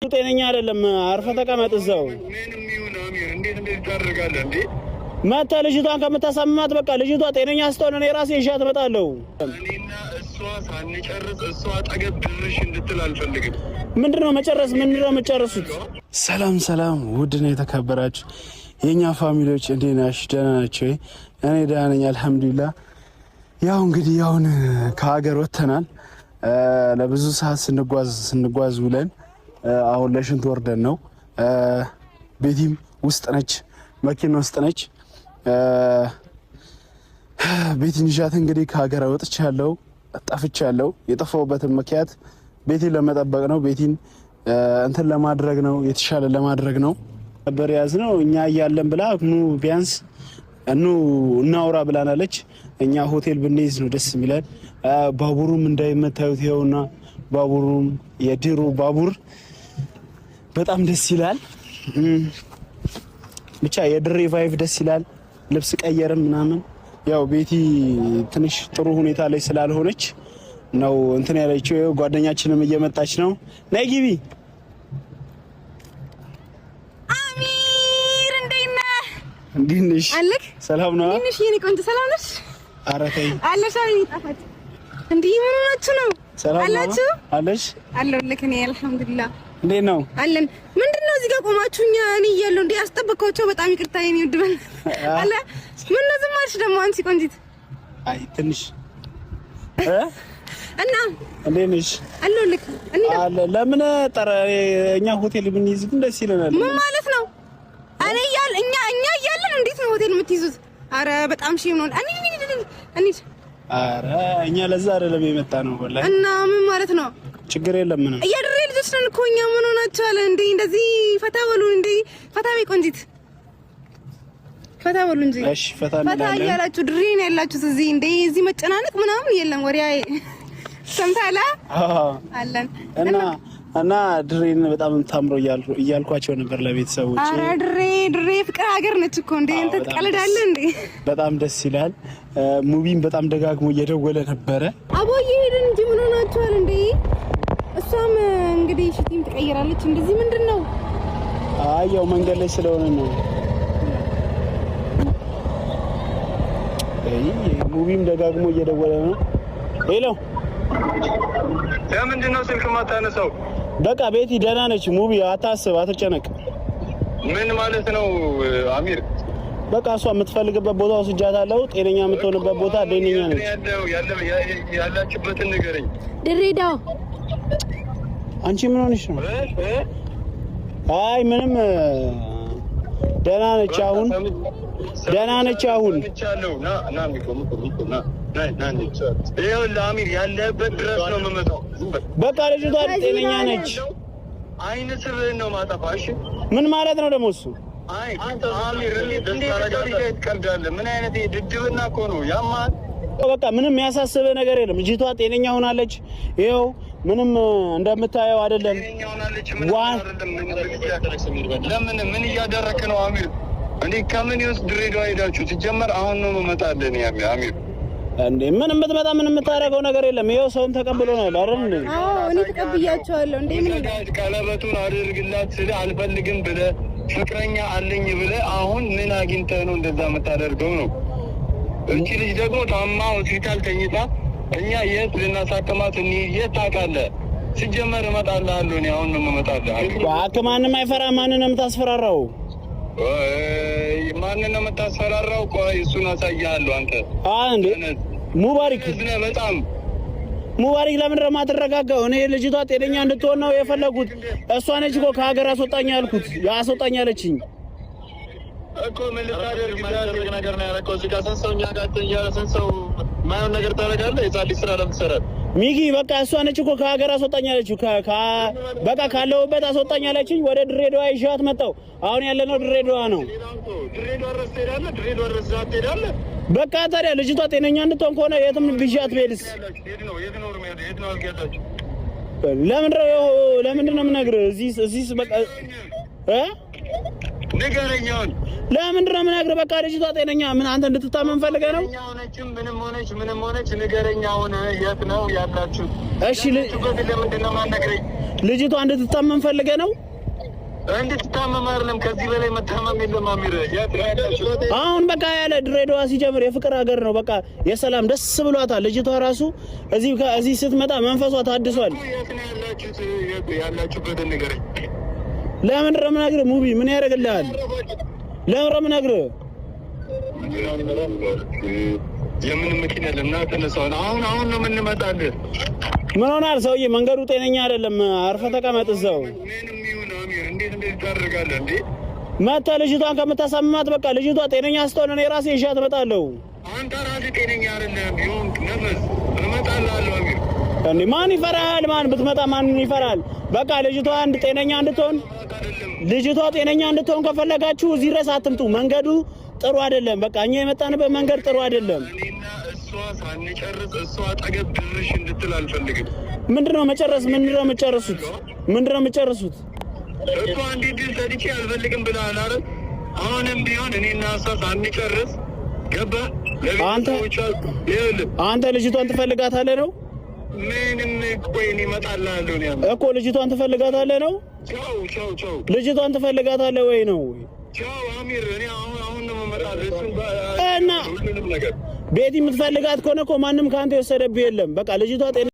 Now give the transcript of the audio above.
ጤነኛ አይደለም። አርፈህ ተቀመጥ እዛው። መተህ ልጅቷን ከምታሳምማት በቃ ልጅቷ ጤነኛ ስትሆን እኔ ራሴ ይዣት እመጣለሁ። እኔና እሷ ሳንጨርስ እሷ አጠገብ ድርሽ እንድትል አልፈልግም። ምንድነው መጨረስ? ምንድነው የምጨርሱት? ሰላም ሰላም፣ ውድና የተከበራችሁ የእኛ family ዎች እንዴት ናችሁ? ደህና ናቸው? እኔ ደህና ነኝ አልሐምዱሊላህ። ያው እንግዲህ ያውን ከሀገር ወጥተናል። ለብዙ ሰዓት ስንጓዝ ስንጓዝ ውለን አሁን ለሽንት ወርደን ነው። ቤቲም ውስጥ ነች፣ መኪና ውስጥ ነች። ቤቲን ይዣት እንግዲህ ከሀገር ወጥቻለሁ፣ ጠፍቻለሁ። የጠፋሁበትን ምክንያት ቤቲን ለመጠበቅ ነው። ቤቲን እንትን ለማድረግ ነው፣ የተሻለ ለማድረግ ነው ነበር የያዝነው። እኛ እያለን ብላ ኑ ቢያንስ ኑ እናውራ ብላናለች። እኛ ሆቴል ብንይዝ ነው ደስ የሚለን። ባቡሩም እንዳይመታዩት ይኸውና፣ ባቡሩም የድሮ ባቡር በጣም ደስ ይላል። ብቻ የድሬ vibe ደስ ይላል። ልብስ ቀየርም ምናምን። ያው ቤቲ ትንሽ ጥሩ ሁኔታ ላይ ስላልሆነች ነው እንትን ያለችው። ጓደኛችንም እየመጣች ነው። ነይ ግቢ። አሚር እንዴት ነህ? እንዴት ነሽ? አለክ? ሰላም ነው? እንዴት ነሽ የኔ ቆንጆ? ሰላም ነሽ? ኧረ ተይ አለሽ። አሚር ጣፋጭ። እንዲህ ምን ሆናችሁ ነው? ሰላም ነው አላችሁ? አለሽ? አለሁልህ እኔ አልሐምዱሊላህ። እንዴት ነው አለን። ምንድን ነው እዚህ ጋር ቆማችሁ? እኛ እኔ እያለሁ እንዴ አስጠበቅኳቸው። በጣም ይቅርታ የኔ ውድ በል አለ። ምን ነው ዝም አልሽ ደግሞ አንቺ ቆንጂት? አይ ትንሽ እና እንዴት ነሽ? አለሁልህ። እኔ አለ ለምን ጠረ እኛ ሆቴል ብንይዝ ግን ደስ ይለናል። ምን ማለት ነው? እኔ እያለ እኛ እኛ እያለን እንዴት ነው ሆቴል የምትይዙት? አረ በጣም shame ነው። እኔ እኔ አረ እኛ ለዛ አይደለም የመጣ ነው ወላሂ። እና ምን ማለት ነው? ችግር የለም ምንም። የድሬ ልጆች ነን እኮ እኛ። ምን ሆናችኋል እንዴ? እንደዚህ ፈታ በሉ እንዴ! ፈታ በይ ቆንጂት፣ ፈታ በሉ እንጂ። እሺ ፈታ ፈታ እንላለን። እያላችሁ ድሬ ነው ያላችሁት እዚህ። እንዴ እዚህ መጨናነቅ ምናምን የለም። ወሬ ሰምተሃል? አዎ አለን እና እና ድሬን በጣም የምታምረው እያልኳቸው ነበር ለቤተሰቦቼ። አረ ድሬ ድሬ ፍቅር ሀገር ነች እኮ እንዴ! አንተ በጣም ትቀልዳለህ እንዴ? በጣም ደስ ይላል። ሙቢን በጣም ደጋግሞ እየደወለ ነበረ። አቦ እየሄድን እንጂ ምን ሆናችኋል እንዴ? እሷም እንግዲህ ሽቲም ትቀይራለች። እንደዚህ ምንድን ነው? አይ ያው መንገድ ላይ ስለሆነ ነው። አይ ሙቢም ደጋግሞ እየደወለ ነው። Hello ለምንድን ነው ስልክ የማታነሳው? በቃ ቤቲ ደህና ነች። ሙቢ አታስብ፣ አትጨነቅ። ምን ማለት ነው አሚር? በቃ እሷ የምትፈልግበት ቦታ ወስጃታለሁ። ጤነኛ የምትሆንበት ቦታ ጤነኛ ነች። ያላችሁበትን ንገረኝ። ድሬዳዋ አንቺ ምን ሆነሽ ነው? አይ ምንም ደህና ነች አሁን ደህና ነች አሁን። ና ና ሚኮ ሚኮ ሚኮ ና ና ና ይኸውልህ አሚር ያለህበት ድረስ ነው የምመጣው። በቃ ልጅቷ ጤነኛ ነች። አይን ስብህን ነው ማጠፋ። እሺ ምን ማለት ነው ደግሞ እሱ? አይ አሚር እንዴት እንዴት ሰው ልጅ ላይ ትቀልዳለህ? ምን አይነት ይሄ ድድብና እኮ ነው ያማል። በቃ ምንም የሚያሳስብህ ነገር የለም። ልጅቷ ጤነኛ ሆናለች። ይኸው ምንም እንደምታየው አይደለም። ጤነኛ ሆናለች። ምን አይደለም። ለምን ምን እያደረክ ነው አሚር? እንዴ ከምን ይወስድ ድሬዳዋ ሄዳችሁ? ሲጀመር አሁን ነው የምመጣልህ እኔ አሚር። እንዴ ምን የምትመጣ ምን የምታደርገው ነገር የለም። ይኸው ሰውም ተቀብሎናል አይደል እንዴ? አዎ እኔ ተቀብያቸዋለሁ። እንዴ ምን ቀለበቱን አድርግላት ስልህ አልፈልግም ብለህ ፍቅረኛ አለኝ ብለህ አሁን ምን አግኝተህ ነው እንደዛ የምታደርገው ነው? እቺ ልጅ ደግሞ ታማ ሆስፒታል ተኝታ እኛ የት ልናሳክማት እንሂድ? የት ታውቃለህ? ሲጀመር እመጣልሃለሁ እኔ አሁን ነው የምመጣልህ። እባክህ ማንም አይፈራ። ማንን ነው የምታስፈራራው? ማንን ነው የምታስፈራራው? ቆይ እሱን አሳይሃለሁ። አንተ እንዴ ሙባሪክ በጣም ሙባሪክ፣ ለምን ነው የማትረጋጋው? እኔ ልጅቷ ጤነኛ እንድትሆን ነው የፈለጉት። እሷ ነች እኮ ከሀገር አስወጣኝ ያልኩት አስወጣኝ ያለችኝ እኮ። ምን ልታደርግ ነገር ነው ያደረከው? እዚህ ጋር ስንት ሰው እኛ ጋር እያለ ስንት ሰው የማይሆን ነገር ታደርጋለህ። የጻድቅ ስራ ለምን ትሰራለህ? ሚኪ በቃ እሷ ነች እኮ ከሀገር አስወጣኝ ያለችው። በቃ ካለሁበት አስወጣኝ ያለችኝ። ወደ ድሬዳዋ ይዣት መጣሁ። አሁን ያለነው ድሬዳዋ ነው። ድሬዳዋ ድረስ ትሄዳለህ? ድሬዳዋ ድረስ ትሄዳለህ? በቃ ታዲያ ልጅቷ ጤነኛ እንድትሆን ከሆነ የትም ብዣት ብሄድስ? ለምንድን ነው የምነግርህ? እዚህ እዚህ በቃ እ ንገረኝ አሁን። ለምንድን ነው የምነግርህ? በቃ ልጅቷ ጤነኛ ምን አንተ እንድትታመም ፈልገህ ነው? ጤነኛ ሆነችም ምንም ሆነች ምንም ሆነች ንገረኝ አሁን። የት ነው ያላችሁት? እሺ ያላችሁበትን ለምንድን ነው የማትነግረኝ? ልጅቷ እንድትታመም ፈልገህ ነው? እንድትታመም አይደለም፣ ከዚህ በላይ መታመም የለም አሚር። የት ነው ያላችሁት? አሁን በቃ ያለ ድሬዳዋ ሲጀምር የፍቅር ሀገር ነው። በቃ የሰላም ደስ ብሏታል። ልጅቷ ራሱ እዚህ ስትመጣ መንፈሷ ታድሷል። የት ነው ያላችሁት? የት ያላችሁበትን ንገረኝ። ለምንድን ነው የምነግርህ? ሙቢ ምን ያደርግልሃል? ለምን ነው የምነግርህ? የምን መኪና የለም። ና ተነሳውን። አሁን አሁን ነው የምንመጣልህ። ምን ሆናል ሰውዬ? መንገዱ ጤነኛ አይደለም። አርፈህ ተቀመጥ እዛው። ምንም ይሁን አሚር፣ እንዴት እንደዚህ ታደርጋለህ እንዴ? መተህ ልጅቷን ከምታሳምማት በቃ ልጅቷ ጤነኛ ስትሆን እኔ ራሴ ይዣት እመጣለሁ። አንተ ራስህ ጤነኛ አይደለህም። ይሁን ነፈስ እመጣልሃለሁ አሚር። እንዴ ማን ይፈራል? ማን ብትመጣ ማን ይፈራል? በቃ ልጅቷ አንድ ጤነኛ እንድትሆን ልጅቷ ጤነኛ እንድትሆን ከፈለጋችሁ እዚህ ድረስ አትምጡ። መንገዱ ጥሩ አይደለም። በቃ እኛ የመጣንበት መንገድ ጥሩ አይደለም። እኔና እሷ ሳንጨርስ እሷ አጠገብ ድርሽ እንድትል አልፈልግም። ምንድነው መጨረስ? ምንድነው የምትጨርሱት? ምንድነው የምትጨርሱት? እሷ አንድ ድል ሰጥቼ አልፈልግም ብለሃል አይደል? አሁንም ቢሆን እኔና እሷ ሳንጨርስ ገባህ? ለቤተሰቦቿ ይኸውልህ፣ አንተ ልጅቷን ትፈልጋታለህ ነው ምንም ቆይ፣ እኔ እመጣልሃለሁ ነው ያልኩህ እኮ። ልጅቷን ትፈልጋታለህ ነው? ቻው ቻው ቻው ልጅቷን ትፈልጋታለህ ወይ ነው? ቻው አሚር፣ እኔ አሁን አሁን ነው የምመጣልህ። እሱን እና ሁሉንም ነገር ቤቲ የምትፈልጋት ከሆነ እኮ ማንም ከአንተ የወሰደብህ የለም። በቃ ልጅቷ ጤና